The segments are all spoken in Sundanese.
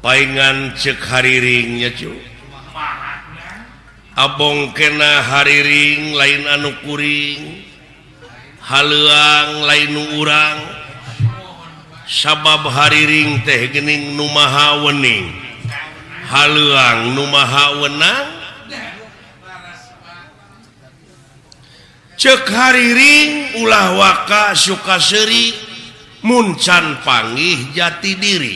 Paingan cek hariringnya cu. Abong kena hariring lain anu kuring, haleuang lain nu urang. Sabab hariring teh geuning nu maha wening, haleuang nu maha wenang. Cek hariring ulah waka suka seuri mun can panggih jati diri.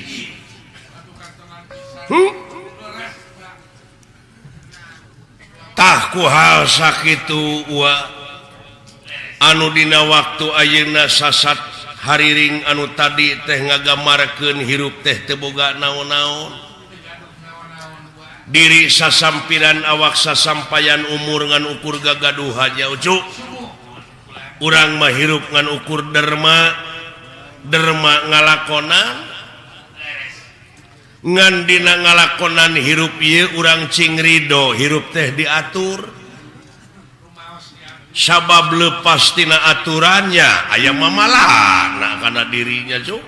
Tah ku hal sakitu wa anu dina waktu ayeuna sasat hariring anu tadi teh ngagamarkeun hirup teh teu boga naon-naon. Diri sasampiran awak sasampayan umur ngan ukur gagaduhan nya ucu. Urang mah hirup ngan ukur derma, derma ngalakonan. Ngan dina ngalakonan hirup ieu urang cing ridho hirup teh diatur. Sabab lepas tina aturannya aya mamalana kana dirinya cuk.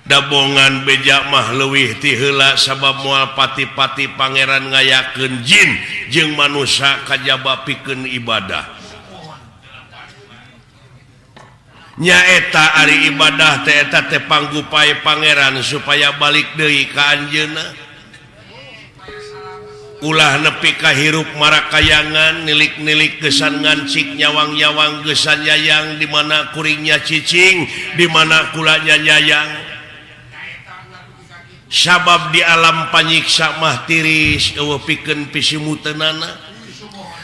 Dabongan beja mah leuwih ti heula sabab moal pati-pati pangeran ngayakeun jin jeung manusia kajaba pikeun ibadah. Nyaeta ari ibadah teh eta teh panggupai pangeran supaya balik deui ka anjeunna. Ulah nepi ka hirup marakayangan nilik-nilik gesan ngancik nyawang-nyawang gesan nyayang di mana kuringnya cicing di mana kulanya nyayang. Sabab di alam panyiksa mah tiris eueuh pikeun pisimuteunana.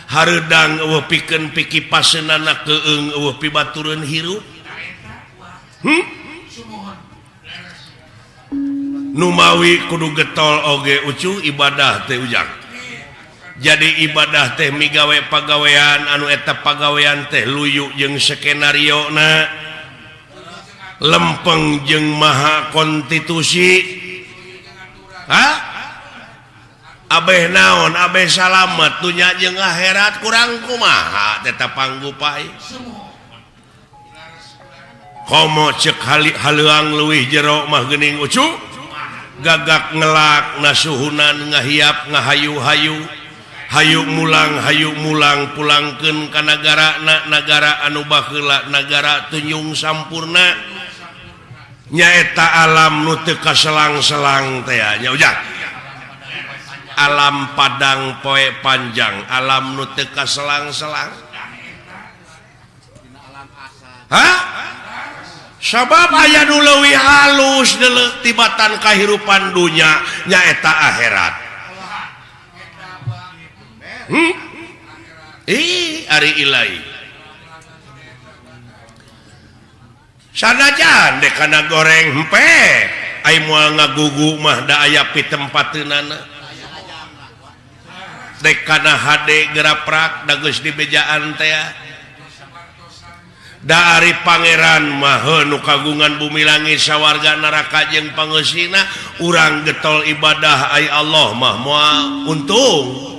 Hareudang eueuh pikeun pikipaseunana keung eueuh pibatureun hirup. Numawi kudu getol oge ucu ibadah teh ujang. Jadi ibadah teh migawe pagawean anu eta pagawean teh luyu jeung skenario na lempeng jeung maha konstitusi. Hah? Abeh naon abeh salamet dunya jeung akhirat kurang kumaha tetap panggupai. Komo cek haleuang leuwih jero mah geuning ucu gagak ngelak nasuhunan ngahiap ngahayu-hayu hayu mulang pulangkeun ka nagara na nagara anu baheula nagara tunyung sampurna nyaeta alam nu teu kaselang-selang teh nya ujang. Alam padang poe panjang alam nu teu kaselang-selang. Hah? Sabab aya nu leuwih halus deuleu tibatan kahirupan dunya nyaeta akhirat. Ih, ari ilahi. Sanajan dek kana goreng hempe, ai moal ngagugu mah da aya pitempateunana. Dek kana hade geraprak da geus dibejaan teh. Da ari pangeran mah nu kagungan bumi langit sawarga neraka jeung pangeusina urang getol ibadah ai Allah mah moal untung.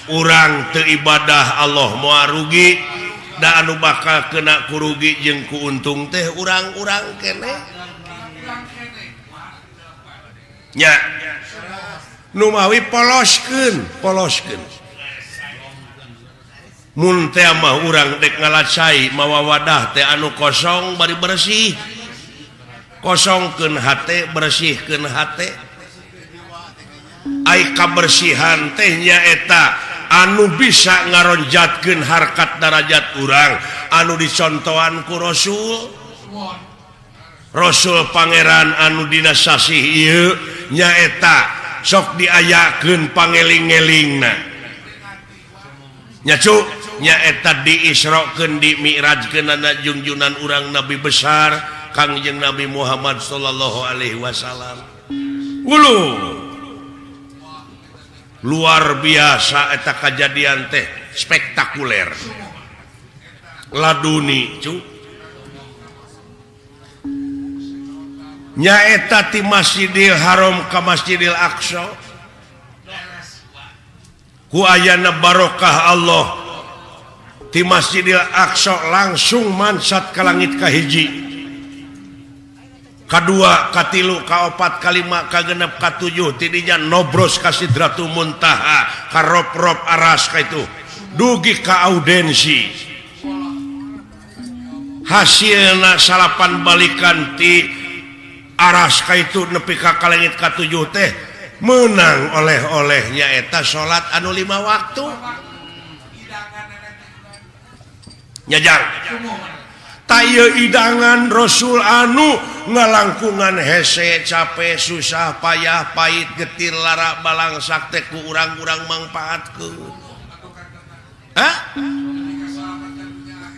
Urang teu ibadah Allah moal rugi. Da anu bakal kena kurugi jeung ku untung teh urang-urang keneh. Nya numawi poloskeun, poloskeun. Mun teh mah urang dek ngalacai mawa wadah teh anu kosong bari bersih. Kosongkeun hate, bersihkeun hate. Ai kabersihan teh nyaeta anu bisa ngaronjatkeun harkat darajat urang anu dicontohan ku Rasul. Rasul pangeran anu dina sasih ieu nyaeta sok diayakeun pangeling-elingna. Nya cu nyaeta diisrokeun dimi'rajkeunana junjunan urang nabi besar Kangjeng Nabi Muhammad sallallahu alaihi wasallam. Ulu luar biasa eta kajadian teh spektakuler. Laduni cu nyaeta ti Masjidil Haram ka Masjidil Aqsa. Ku ayana barokah Allah ti Masjidil Aqsa langsung mansat ka langit kahiji. Kadua, katilu, kaopat, kalima, kagenep, katujuh, tidinya nobros ka Sidratul Muntaha, ka rop-rop aras ka itu dugi ka audensi. Hasilna salapan balikan ti aras ka itu nepi ka kalengit katujuh teh menang oleh-olehnya eta salat anu 5 waktu. Nyajang taya idangan Rasul anu ngalangkungan hese capek susah payah pahit getir lara balangsak teh ku urang-urang mangpaatkeun. Hah?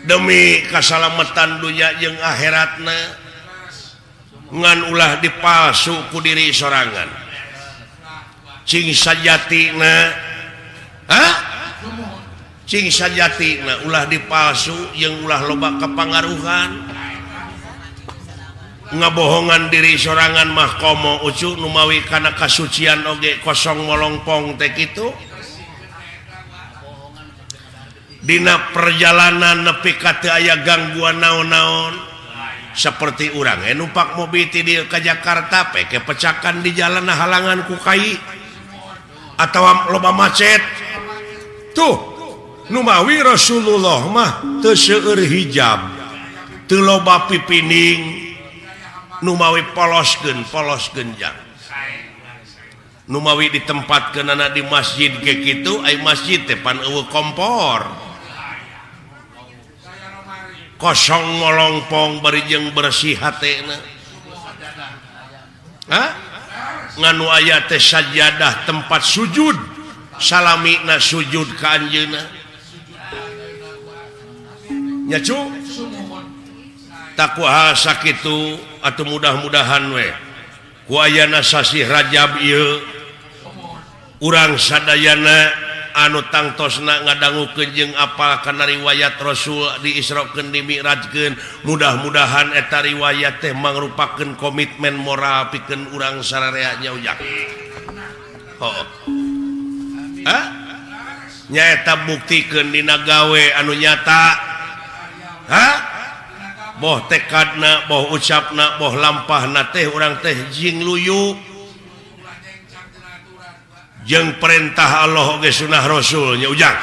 Demi kasalamatan dunya jeung akhiratna ngan ulah dipalsu ku diri sorangan. Cing sajatina, hah? Cing sajatina ulah dipalsu jeung ulah loba kepangaruhan. Ngabohongan diri sorangan mah komo ucu numawi kana kasucian oge kosong molongpong teh kitu. Dina perjalanan nepi ka teu aya gangguan naon-naon seperti urang numpak mobil ti dieu ka Jakarta peke pecakan di jalan halangan ku kai atawa loba macet. Tuh numawi Rasulullah mah teu seueur hijab, teu loba pipining, numawi poloskeun polos genjang. Numawi ditempatkeunana di masjid ge kitu, ai masjid teh pan eueuh kompor. Kosong molongpong bari jeung bersih hatena. Hah? Nganu aya teh sajadah tempat sujud, salamina sujud ka anjeunna. Nya cu? Takwa sakitu atuh mudah-mudahan we ku ayana sasih Rajab ieu urang sadayana anu tangtosna ngadangukeun jeung apal kana riwayat Rasul diisrokeun dimi'rajkeun, mudah-mudahan eta riwayat teh mangrupakeun komitmen moral pikeun urang sararea nya ujang. Heuh. Hah? Nyaeta buktikeun dina gawe anu nyata. Hah? Boh tekadna, boh ucapna, boh lampahna teh urang teh jing luyu jeung perintah Allah oge sunah Rasul nya ujang.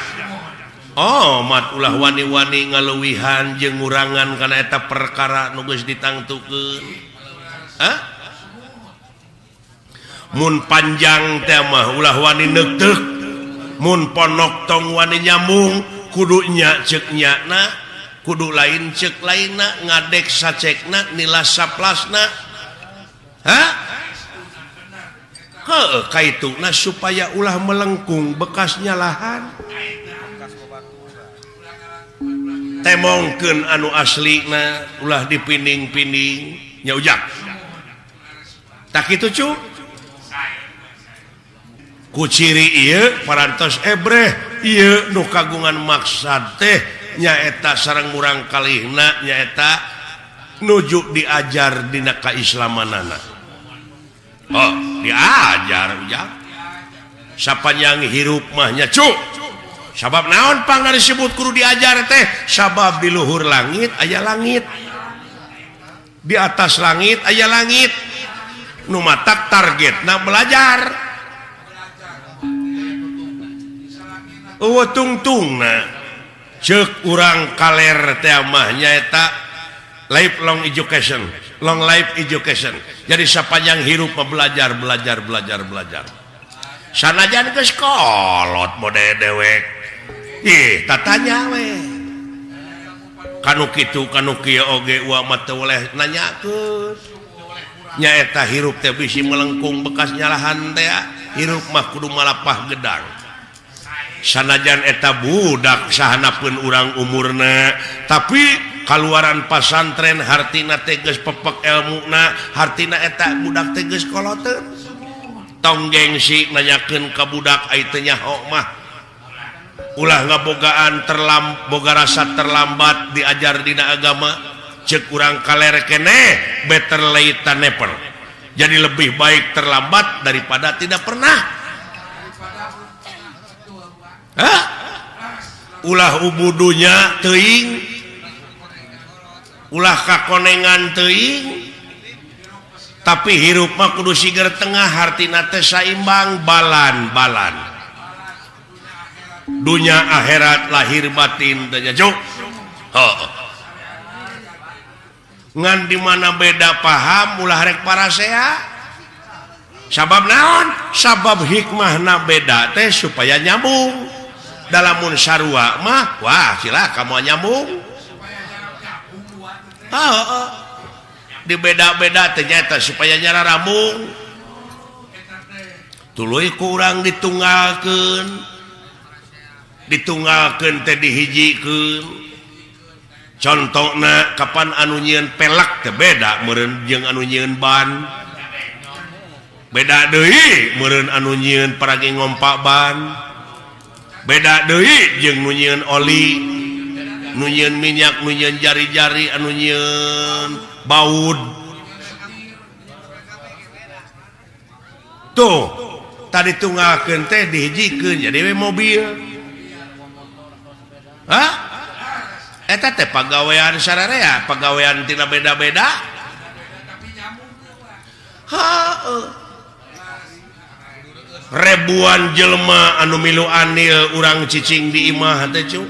Oh, mat ulah wani-wani ngaluwihan jeung ngurangan kana eta perkara nu geus ditangtukeun. Hah? Mun panjang teh mah ulah wani neukteuk, mun ponok tong wani nyambung, kudu nya ceuk nyana, kudu lain ceuk lainna, ngadek sacekna, nilas saplasna. Hah? Heuh, kaituna supaya ulah melengkung bekas nyalahan. Temongkeun anu aslina ulah dipinding-pinding nya ujang. Tak kitu cu? Ku ciri ieu parantos ebreh ieu nu kagungan maksad teh nyaeta sareng murang kalihna nyaeta nuju diajar dina kaislamanana. Oh, diajar ujang. Sapanjang hirup mah nya cu. Sabab naon pangna disebut kudu diajar teh? Sabab di luhur langit aya langit. Di atas langit aya langit. Nu matak targetna belajar. Eueuh tungtungna ceuk urang kaler teh mah nyaeta lifelong education, long life education. Jadi sapanjang hirup mah belajar, belajar, belajar, belajar. Sanajan geus kolot mode dewek. Ih, tatanya we. Kanu kitu kanu kieu oge uang mah teu boleh nanyakeun. Nyaeta hirup teh bisi melengkung bekas nyalahan teh, hirup mah kudu malapah gedang. Sanajan eta budak sahanapeun urang umurna, tapi kaluaran pasantren hartina teh geus pepek elmuna, hartina eta budak teh geus koloteun. Tong gengsi nanyakeun ka budak ai teu nyaho mah. Ulah ngabogaan boga rasa terlambat diajar dina agama, ceuk urang kaler keneh better late than never. Jadi lebih baik terlambat daripada tidak pernah. Hah? Ulah ubudunya teuing, ulah kakonengan teuing, Tapi hirup mah kudu siger tengah, hartina teh saimbang, balan-balan dunya akhirat, lahir batin teh nya, Cuk. Oh. Ngan di mana beda paham ulah rek parasea. Sabab naon? Sabab hikmahna beda teh supaya nyambung. Dalamun sarua mah, wah, cilaka, moal nyambung. Oh. Di beda-beda ternyata supaya nyara rambung, tuluy kurang ditunggalkeun, ditunggalkeun teh dihijikeun. Contohna, kapan anu nyieun pelek teh beda meureun jeung anu nyieun ban, beda deui meureun anu nyieun paragi ngompa ban, beda deui jeung nu nyieun oli, nu nyieun minyak, nu nyieun jari-jari, anu nyieun baud. Tuh, tadi tunggalkeun teh dihijikeun jadi we mobil. Hah? Eta teh pagawean sararea, pagawean tina beda-beda. Ha, ribuan jelema anu milu andil, urang cicing di imah teh, cu,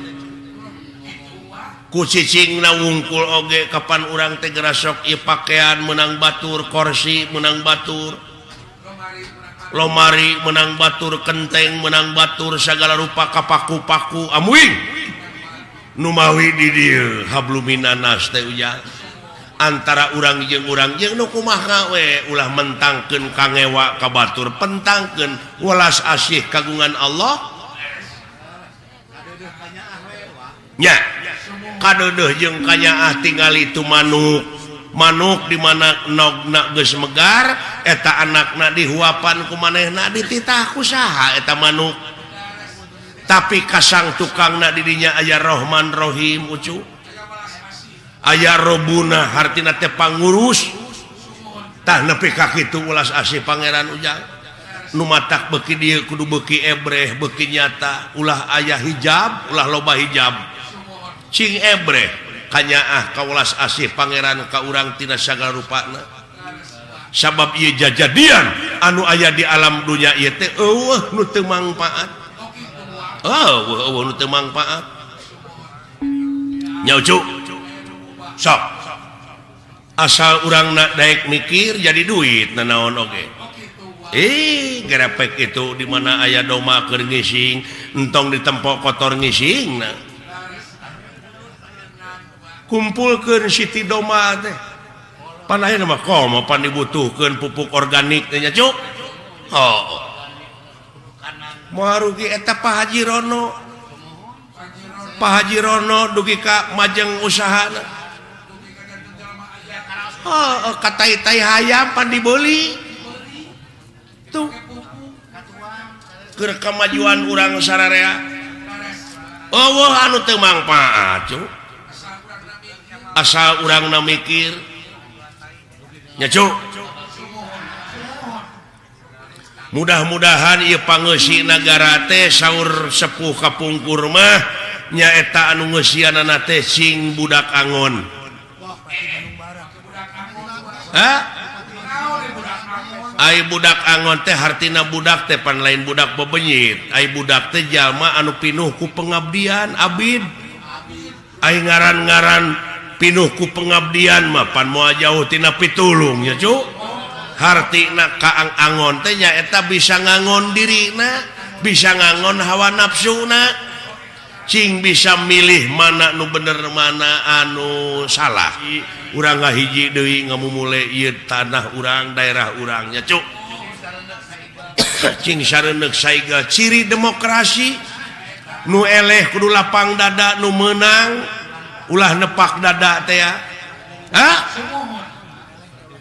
ku cicing na wungkul oge. Kapan urang teh gerasok ieu pakaian menang batur, kursi menang batur, lomari menang batur, kenteng menang batur, segala rupa kapaku-paku amuing numawi di dieu habluminanas teh ujang antara urang jeung urang jeung nu kumaha we. Ulah mentangkeun kangewa ka batur, pentangkeun welas asih kagungan Allah nya. Kadeudeuh jeung kanyaah, tingali itu manuk. Manuk di mana nogna geus megar, eta anakna dihuapan ku manehna, dititah ku saha eta manuk? Tapi kasang tukangna didinya aya Rohman Rohim, ucu, aya Robuna, hartina teh pangurus. Tah, nepi ka kitu ulas asih Pangeran, ujang. Nu matak beuki dieu kudu beuki ebreh, beuki nyata, ulah aya hijab, ulah loba hijab, cing ebreh kanyaah ka welas asih Pangeran ka urang tina sagala rupana. Sabab ieu jajadian anu aya di alam dunya ieu teh eueuh nu teu mangpaat, oh, eueuh nu teu mangpaat nya, ucu. Sok asal urang nak daek mikir jadi duit nanaon oge. Eh, gerepek itu di mana aya domba keur ngising, entong ditempok kotor ngising. Nah, kumpulkeun siti domba teh pan ayeuna mah komo pan dibutuhkeun pupuk organik teh nya, cuk. Oh, moal rugi eta Pak Haji Rono. Pak Haji Rono dugi ka majeng usahana. Oh, katai-tai hayam pan dibeli tuh keur kemajuan urang sararea. Oh, anu teu mangpaat, cuk, asal urang na mikir nya, cuk. Mudah-mudahan ieu pangeusi nagara teh, saur sepuh kapungkur mah nyaeta anu ngeusianana teh sing budak angon. Hah? Ai budak angon teh hartina budak teh pan lain budak bebenyit. Ai budak teh jalma anu pinuh ku pengabdian, abid. Ai ngaran-ngaran pinuh ku pengabdian mah pan moal jauh tina pitulung ya, cu. Hartina kaang angon teh nyaeta bisa ngangon dirina, bisa ngangon hawa nafsuna, cing bisa milih mana nu bener, mana anu salah. Urang ngahiji deui, ngamumule ieu tanah urang, daerah urang nya, cuk. Cing sareundeuk saiga. Ciri demokrasi, nu eleh kudu lapang dada, nu menang ulah nepak dada teh ya. Hah?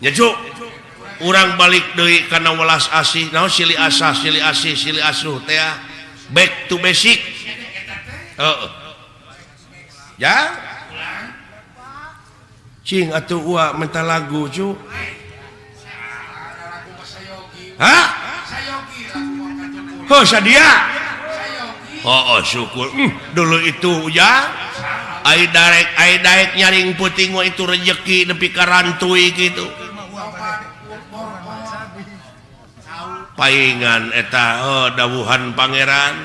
Nya, cuk, urang balik deui kana welas asih. Naon, silih asah, silih asih, silih asuh teh ya. Back to basic. Heeh ya, cing atuh. Ua minta lagu, cu. Hah? Oh, sadia. Oh, syukur. Dulu itu ya ai darek, ai daek nyaring puting mah itu rezeki nepi ka rantui gitu. Paingan eta oh, dawuhan pangeran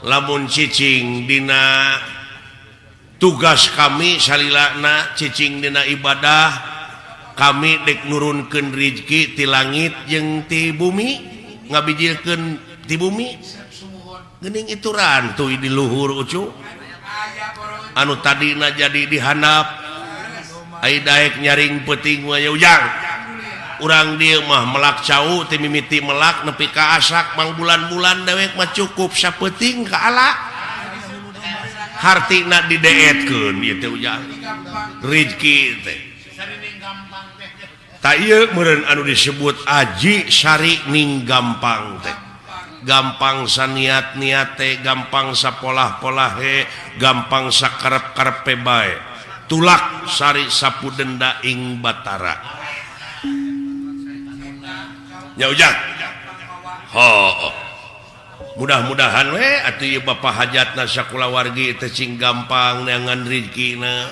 lamun cicing dina tugas kami salilana cicing dina ibadah kami dek nurunkeun rizki ti langit jeung ti bumi ngabijilkeun ti bumi geuning itu rantuy di luhur ucu anu tadina jadi dihandap ai daek nyaring peuting mah ujang urang dieu mah melak cau ti mimiti melak nepi ka asak mangbulan-bulan dewek mah cukup sapeuting ka ala hartina dideetkeun ieu teh ujang rizki teh ta ieu meureun anu disebut aji sari ning gampang teh gampang saniat-niat teh gampang sapolah-polahe gampang sakarep-karepe bae tulak sari sapu denda ing batara nya ujang ho mudah-mudahan we atuh ieu bapa hajatna sakulawargi teh cing gampang neangan rizkina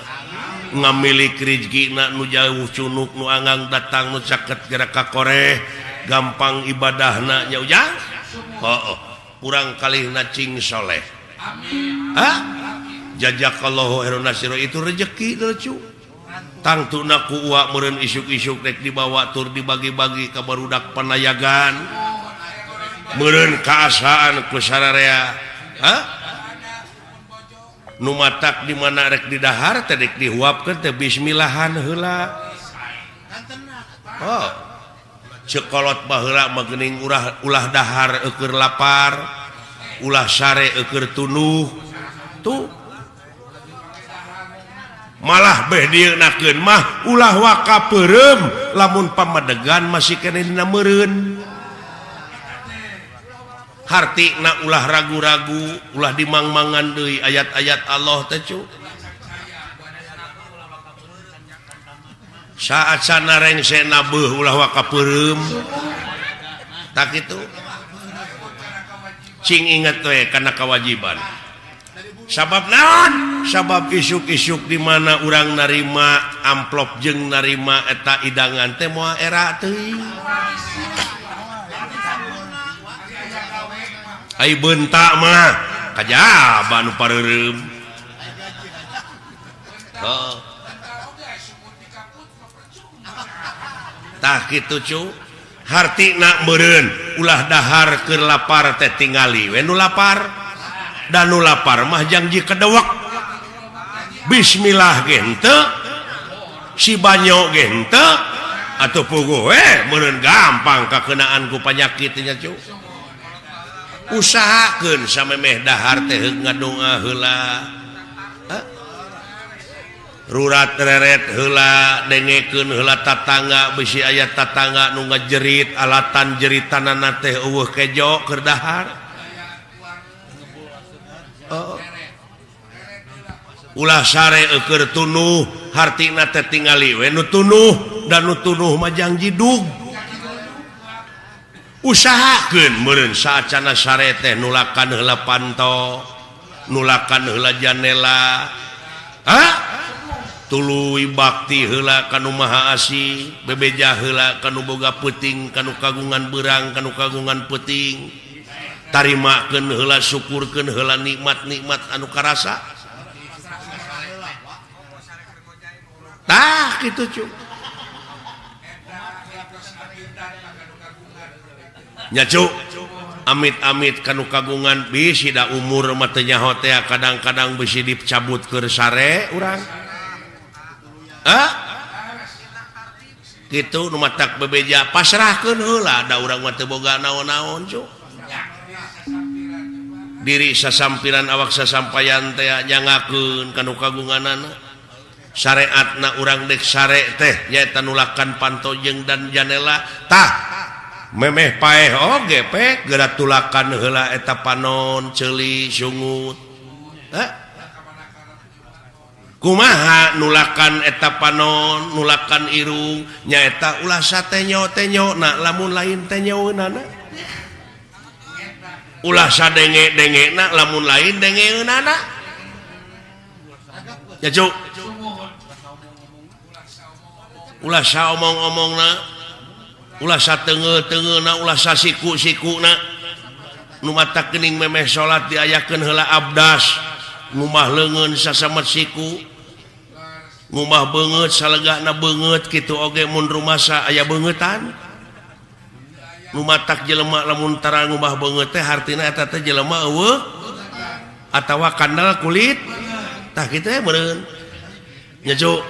ngamilik rizkina nu jauh cunuk nu anggang datang nu caket gerak ka koreh gampang ibadahna nya ujang oh, kurang kalihna cing soleh amin. Hah? Jazakallahu khairan nasiro itu rezeki lucu tangtuna ku uak meureun isuk-isuk rek dibawa tur dibagi-bagi ka barudak panayagan meureun kaasaan ku sararea. Hah? Nu matak di mana rek didahar teh rek dihuapkeun teh bismillahan heula. Oh. Cekolot baheula mah geuning ulah dahar eueur lapar, ulah sare eueur tunduh. Tuh. Malah beh dieunakeun mah ulah waka peureum lamun pamadegan masih keneh dina meureun. Hartina ulah ragu-ragu, ulah dimangmangan deui ayat-ayat Allah teh cu. Saat sana rengse nabeuh ulah waka peureum. Tak kitu. Cing inget we kana kewajiban. Sabab naon? Sabab isuk-isuk di mana urang narima amplop jeung narima eta idangan teh moal era teuing. Ai bentak mah kajaba nu pareureum. Heeh. Tah kitu cu. Hartina meureun ulah dahar keur lapar teh tingali we nu lapar. Dan nu lapar mah jangji kedewek. Bismillah ge henteu. Si banyo ge henteu. Atuh puguh we meureun gampang kakeunaan ku panyakit nya cu. Usahakeun samemeh dahar teh heug ngadoa heula. Rurat reret heula dengekeun heula tatangga bisi aya tatangga nu ngajerit alatan jeritanana teh eueuh kejo keur dahar. Oh. Ulah sare eueur tunuh hartina teh tingali we nu tunuh dan nu tunuh mah jangji dug. Usahakeun meureun saacana sare teh nulakan heula panto, nulakan heula janela. Hah? Tuluy bakti heula ka nu Maha Asih, bebeja heula ka nu boga peuting, ka nu kagungan beurang, ka nu kagungan peuting. Tarimakeun heula, syukurkeun heula nikmat-nikmat anu karasa. Tah kitu cu. Nya cu, amit-amit ka nu kagungan bisi da umur mah teu nyaho teh kadang-kadang bisi dicabut keur sare urang. Hah? Kitu nu matak bebeja pasrahkeun heula da urang mah teu boga naon-naon cu. Diri sasampiran awak sasampayan teh nyangakeun ka nu kagunganana. Syariatna urang dek sare teh nyaeta nulakan panto jeung dan janela. Tah memeh paeh oge pe geura tulakan heula eta panon ceuli sungut. Hah? Kumaha nulakan eta panon nulakan irung nyaeta ulah satenyo-tenyo na lamun lain tenyoeunana. Ulah sadenge-dengena lamun lain dengeunana. Ya cuk. Ulah saomong-omongna, ulah sateungeul-teungeulna, ulah sasiku-sikuna. Nu matak geuning memeh salat diayakeun heula abdas, ngumah leungeun sasamet siku, ngumah beungeut salegana beungeut kitu oge mun rumasa aya beungeutan. Nu matak jelema lamun tara ngumah beungeut teh hartina eta teh jelema eueuh atawa kandel kulit. Tah kitu meureun. Nya, Cu.